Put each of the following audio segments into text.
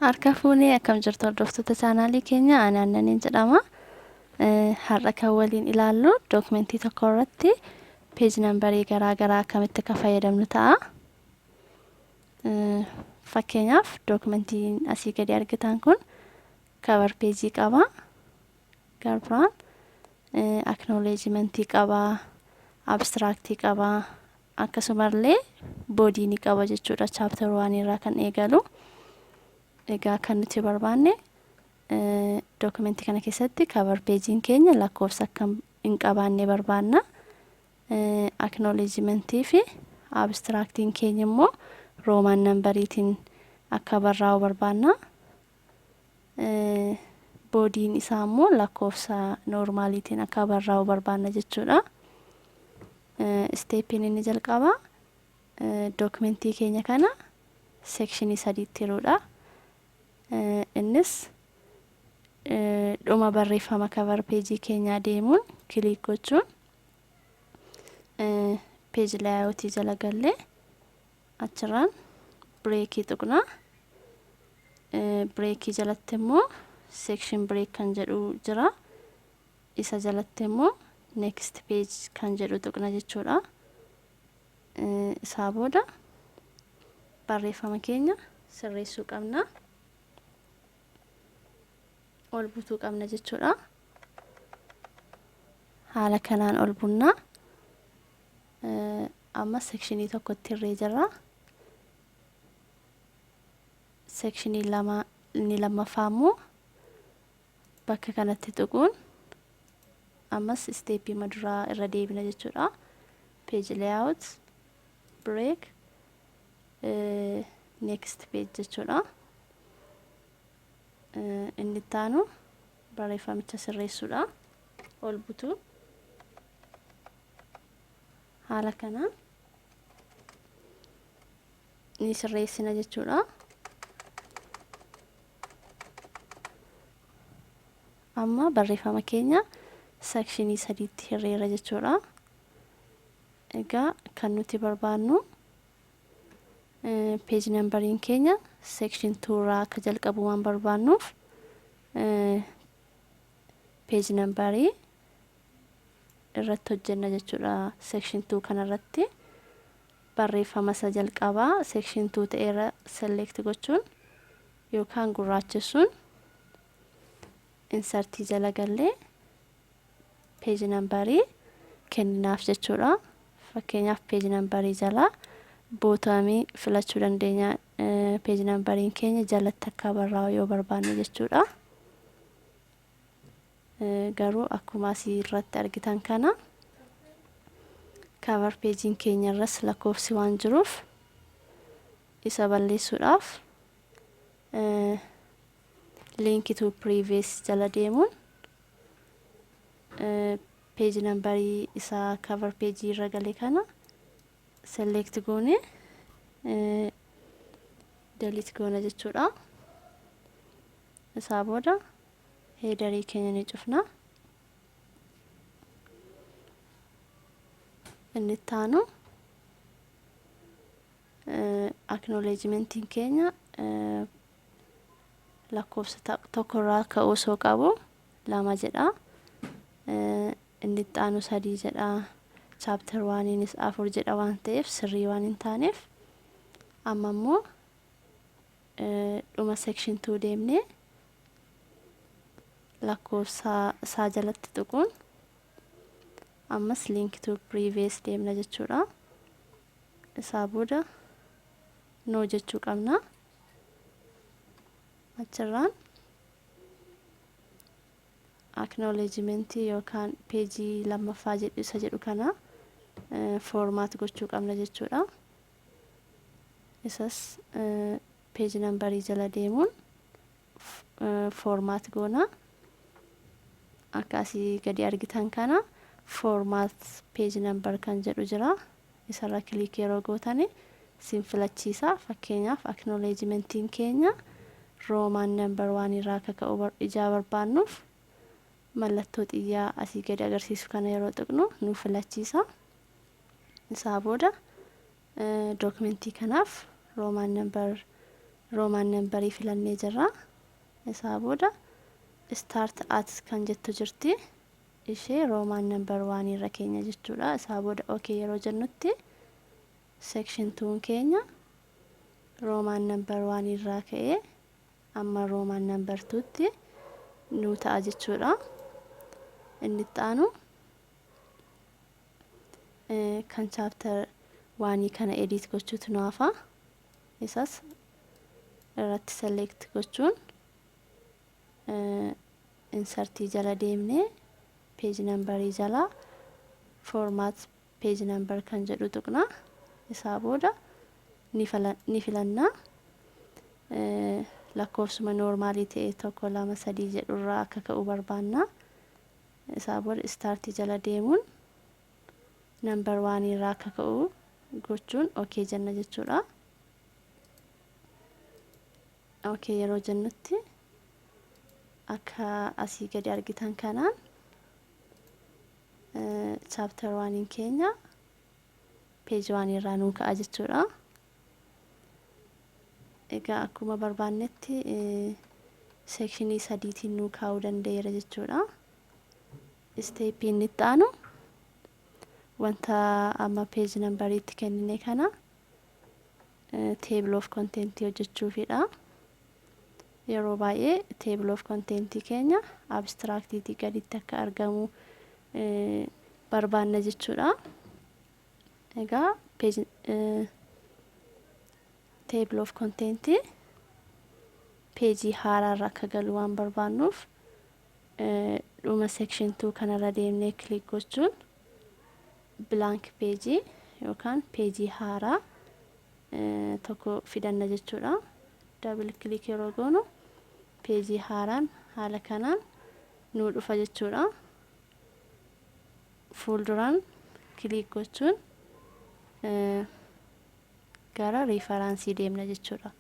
Harka fuunee akkam jirtu hordoftoota chaanaalii keenya ani Aannaniin jedhama. Har'a kan waliin ilaallu dookumentii tokko irratti peej nambarii garaa garaa akkamitti akka fayyadamnu ta'a. Fakkeenyaaf dookumentiin asii gadi argitan kun kavar peejii qaba. Garbiraan aknooleejimentii qaba, abstiraaktii qaba, akkasumallee boodii ni qaba jechuudha chaapter waan irraa kan eegalu. Egaa kan nuti barbaanne dookumentii kana keessatti kavar peejiin keenya lakkoofsa akka hin qabaanne barbaanna. Aknooleejimentii fi abstiraaktiin keenya immoo roomaan nambariitiin akka barraa'u barbaanna. Boodiin isaa immoo lakkoofsa noormaaliitiin akka barraa'u barbaanna jechuudha. Isteeppiin inni jalqabaa dookumentii keenya kana seekshinii sadiitti hiruudha. Innis dhuma barreeffama kavar peejii keenyaa deemuun kiliik gochuun peeji laayootii jala gallee achirraan bireekii tuqna. Bireekii jalatti immoo section break kan jedhu jira. Isa jalatti immoo next page kan jedhu tuqna jechuudha. Isaa booda barreeffama keenya sirreessuu qabna. Ol butuu qabna jechuudha. Haala kanaan ol bunna. Amma sekshinii tokkotti hirree jirra. Sekshinii lama inni lammaffaa immoo bakka kanatti tuquun ammas isteeppii maduraa irra deebina jechuudha. Page layout, break, next page jechuudha. Inni itti aanu barreeffamicha sirreessuudha. Ol butuu. Haala kanaan ni sirreessina jechuudha. Amma barreeffama keenya sekshinii sadiitti hirreera jechuudha. Egaa kan nuti barbaannu peeji nambariin keenya sekshin tuuraa akka jalqabu waan barbaannuuf peeji nambarii irratti hojjenna jechuudha. Section 2 kanarratti barreeffama isa jalqabaa section 2 ta'eerra select gochuun yookaan gurraachessuun insertii jala gallee page numberii kenninaaf jechuudha. Fakkeenyaaf page numberii jalaa bootamii filachuu dandeenya, page numberiin keenya jalatti akka barraa'u yoo barbaanne jechuudha. Garuu akkuma asii irratti argitan kana cover peejiin keenya irras lakkoofsi waan jiruuf isa balleessuudhaaf link to previous jala deemuun page numberii isaa cover peejii irra gale kana select goone delete goona jechuudha. Isaa booda heedarii keenya ni cufna. Inni itti aanu aknoleejimentiin keenya lakkoofsa tokkorraa ka'uu osoo qabu lama jedha. Inni itti aanu sadii jedha. Chaapter waaniinis afur jedha waan ta'eef sirrii waan hin taaneef amma immoo dhuma section 2 deemnee lakkoofsa isaa jalatti tuquun ammas link to previous deemna jechuudha. Isaa booda no jechuu qabna. Achirraan acknowledgementii yookaan peejii lammaffaa jedhu isa jedhu kana formaat gochuu qabna jechuudha. Isas peeji nambarii jala deemuun formaat goona. Akka asii gadi argitan kana formaat peeji nambar kan jedhu jira. Isarra kiliik yeroo gootani sin filachiisa. Fakkeenyaaf acknowledgementiin keenya roomaan nambar waan irraa akka ka'u ijaa barbaannuuf Mallattoo xiyyaa asii gadi agarsiisu kana yeroo tuqnu nu filachiisa. Isaa booda dookumentii kanaaf Roman number, Roman numberii filannee jirra. Isaa booda "start at" kan jettu jirti. Ishee Roman number one irra keenya jechuudha. Isaa booda "okay" yeroo jennutti section twon keenya Roman number one irraa ka'ee amma Roman number twotti nuu ta'a jechuudha. Inni itti aanu kan chapter oneii kana edit gochuutu nu hafa. Isas irratti select gochuun insertii jala deemnee page numberii jala "format page number" kan jedhu tuqna. Isaa booda ni filanna. Lakkoofsuma normalii ta'e tokko, lama, sadii jedhurraa akka ka'u barbaanna. Isaa booda startii jala deemuun number oneii irraa akka ka'u gochuun "okay" jenna jechuudha. "Okay" yeroo jennutti akka asii gadi argitan kanaan chapter oneiin keenya page one irraa nuu ka'a jechuudha. Egaa akkuma barbaannetti sectionii sadiitiin nuu kaa'uu danda'eera jechuudha. Stepii inni itti aanu wanta amma page numberiitti kennine kana table of contentii hojjechuufidha. Yeroo baay'ee table of contentii keenya abstractiitii gaditti akka argamu barbaanna jechuudha. Egaa page table of contentii pageii haaraarra akka galu waan barbaannuuf dhuma section 2 kanarra deemnee click gochuun blank pageii yookaan pageii haaraa tokko fidanna jechuudha. Double click yeroo goonu pageii haaraan haala kanaan nuu dhufa jechuudha. Fuulduraan click gochuun gara referenceii deemna jechuudha.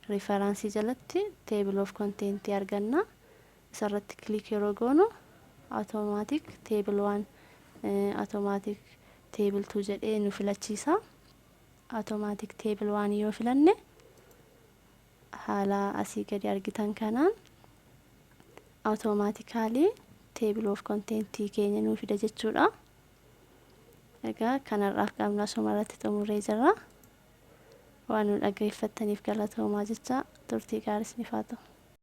Referenceii jalatti table of contentii arganna. Isarratti click yeroo goonu automatic table one, automatic table two jedhee nu filachiisa. Automatic table one yoo filanne haala asii gadi argitan kanaan automatically table of contentii keenya nuu fida jechuudha. Egaa kanarraaf qabna asuma irratti xumurree jirra. Waan nu dhaggeeffattaniif galatoomaa jecha, turtii gaarii isiniif haa ta'u.